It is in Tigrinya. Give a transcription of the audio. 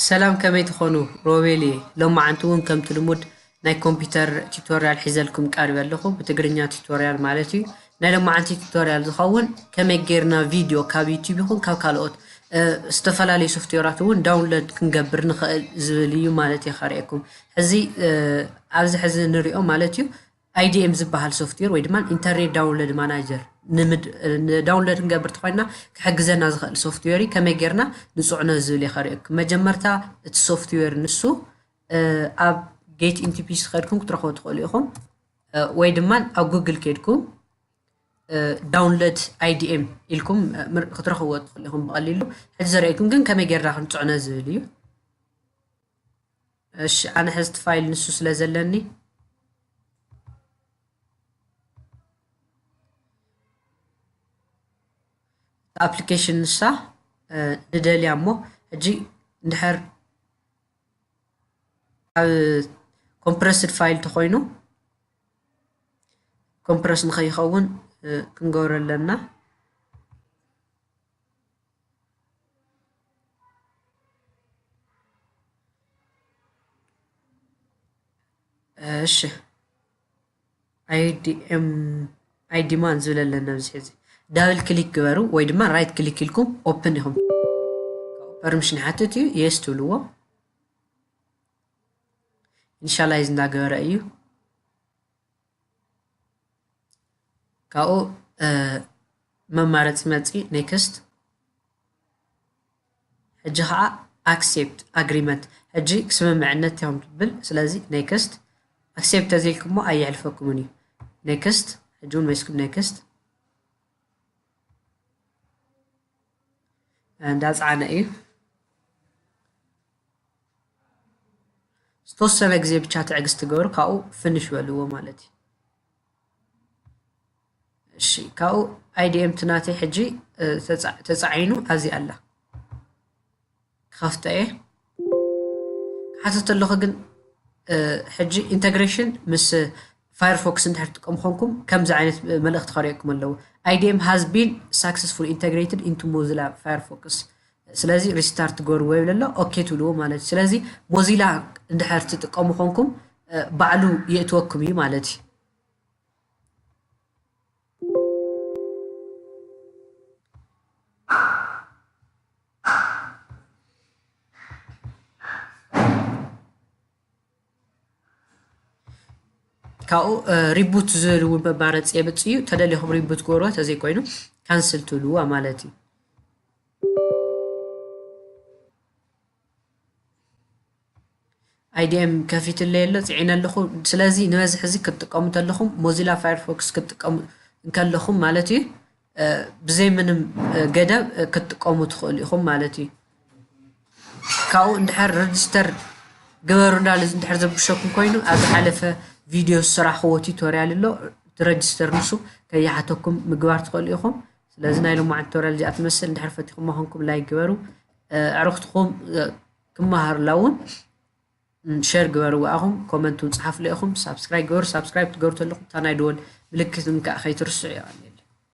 ሰላም፣ ከመይ ትኾኑ? ሮቤል እየ። ሎማዓንቲ እውን ከምቲ ልሙድ ናይ ኮምፒውተር ቲቶርያል ሒዘልኩም ቀሪበ ኣለኹ፣ ብትግርኛ ቲቶርያል ማለት እዩ። ናይ ሎማዓንቲ ቲቶርያል ዝኸውን ከመይ ጌርና ቪድዮ ካብ ዩቲዩብ ይኹን ካብ ካልኦት፣ እ፣ ዝተፈላለዩ ሶፍትዌራት እውን ዳውንሎድ ክንገብር ንኽእል ዝብል እዩ ማለት እየ ከርእየኩም። ሕዚ፣ እ፣ ኣብዚ ሕዚ ንሪኦ ማለት እዩ። ኣይዲኤም ዝበሃል ሶፍትዌር ወይ ድማ ኢንተርኔት ዳውንሎድ ማናጀር ንምድ-፣ ንዳውንሎድ ክንገብር ተኾይና ክሕግዘና ዝኽእል ሶፍትዌር እዩ። ከመይ ጌርና ንጽዕኖ ዝብል እየ ከርእየኩም። መጀመርታ እቲ ሶፍትዌር ንሱ፣ እ፣ ኣብ ጌት ኢንቲፒሲ ከድኩም ክትረኽቦ ትኽእሉ ኢኹም። እ፣ ወይ ድማ ኣብ ጉግል ከድኩም፣ እ፣ ዳውንሎድ ኣይዲኤም ኢልኩም፣ እ፣ ምር-፣ ክትረኽብዎ ትኽእሉ ኢኹም ብቐሊሉ። ሕጂ ዘርእየኩም ግን ከመይ ጌርና ክንጽዕኖ ዝብል እዩ። እሺ፣ ኣነ ሕዝቲ ፋይል ንሱ ስለ ዘለኒ፣ ኣፕሊኬሽን ንሳ፣ እ፣ ንደልያ እሞ፣ ሕጂ እንድሕር ኣብ ኮምፕረስድ ፋይል ተኾይኑ፣ ኮምፕረስ ንኸይኸውን፣ እ፣ ክንገብሮ ኣለና። እሺ፣ ኣይዲኤም፣ ኣይዲማን ዝብል ኣለና ኣብዚ ሕዚ። ዳብል ክሊክ ግበሩ ወይ ድማ ራይት ክሊክ ኢልኩም ኦፕን ኢኹም። ፐርሚሽን ይሓትት እዩ፣ የስ ትብልዎ። ኢኒሻላይዝ እንዳገበረ እዩ። ካብኡ፣ እ፣ መማረፂ መፂ፣ ኔክስት። ሕጂ ከዓ ኣክሴፕት ኣግሪመንት። ሕጂ ስምምዕነት እዮም ትብል። ስለዚ ኔክስት። ኣክሴፕት ተዘይልኩሞ ኣየሕልፈኩምን እዩ። ኔክስት። ሕጂ እውን መሲኩም ኔክስት። እንዳጻዕነ እዩ። ዝተወሰነ ግዜ ብቻ ትዕግስቲ ግበሩ፣ ካብኡ ፍንሽ በልዎ ማለት እዩ። እሺ፣ ካብኡ ኣይዲኤም ትናተይ ሕጂ፣ እ፣ ተጻ-፣ ተጻዒኑ ኣብዚ ኣላ። ክኸፍቶ እየ። ክሓተት ኣለኹ ግን፣ እ፣ ሕጂ ኢንተግሬሽን ምስ ፋየርፎክስ እንድሕር ትጥቀሙ ኾንኩም፣ ከምዚ ዓይነት መልእኽቲ ከርእየኩም ኣለዎ። ኣይዲኤም has been successfully integrated into Mozilla Firefox። ስለዚ ሪስታርት ገርዎ ይብል ኣሎ፣ ኦኬ ትብልዎ ማለት እዩ። ስለዚ ሞዚላ እንድሕር ትጥቀሙ ኾንኩም፣ እ፣ ባዕሉ የእትወኩም እዩ ማለት እዩ። ካብኡ፣ እ፣ ሪቡት ዝብል እውን መማረፂ የምፅእ እዩ። ተደሊኹም ሪቡት ግበርዎ፣ ተዘይኮይኑ ካንስል ትብልዋ ማለት እዩ። ኣይዲኤም ከፊትለይ ኣሎ፣ ፅዒነ ኣለኹ። ስለዚ ንበዝሒ እዚ ክትጥቀሙ እንተለኹም፣ ሞዚላ ፋየርፎክስ ክትጥቀሙ እንከለኹም ማለት እዩ፣ እ፣ ብዘይ ምንም፣ እ፣ ገደብ፣ እ፣ ክትጥቀሙ ትኽእሉ ኢኹም ማለት እዩ። ካብኡ እንድሕር ረጅስተር ግበሩ እንዳለ እንድሕር ዘብሸኩም ኮይኑ፣ ኣብ ዝሓለፈ ቪድዮ ዝሰራሕክዎ ቱቶርያል ኣሎ፣ እቲ ረጅስተር ንሱ ከይሓተኩም ምግባር ትኽእሉ ኢኹም። ስለዚ ናይ ሎማዓንቲ ቱቶርያል እዚኣ ትመስል። እንድሕር ፈቲኹማ ኾንኩም ላይክ ግበሩ። እ፣ ኣዕሩኽትኹም፣ እ፣ ክመሃሩላ እውን፣ ም፣ ሸር ግበርዋ ኢኹም፣ ኮመንት እውን ጸሓፉለይ ኢኹም፣ ሳብስክራይብ ግበሩ። ሳብስክራይብ ትገብሩ ተለኹም እታ ናይ ደወል ምልክት ምንካእ ከይትርስዑ። የቐንየለይ።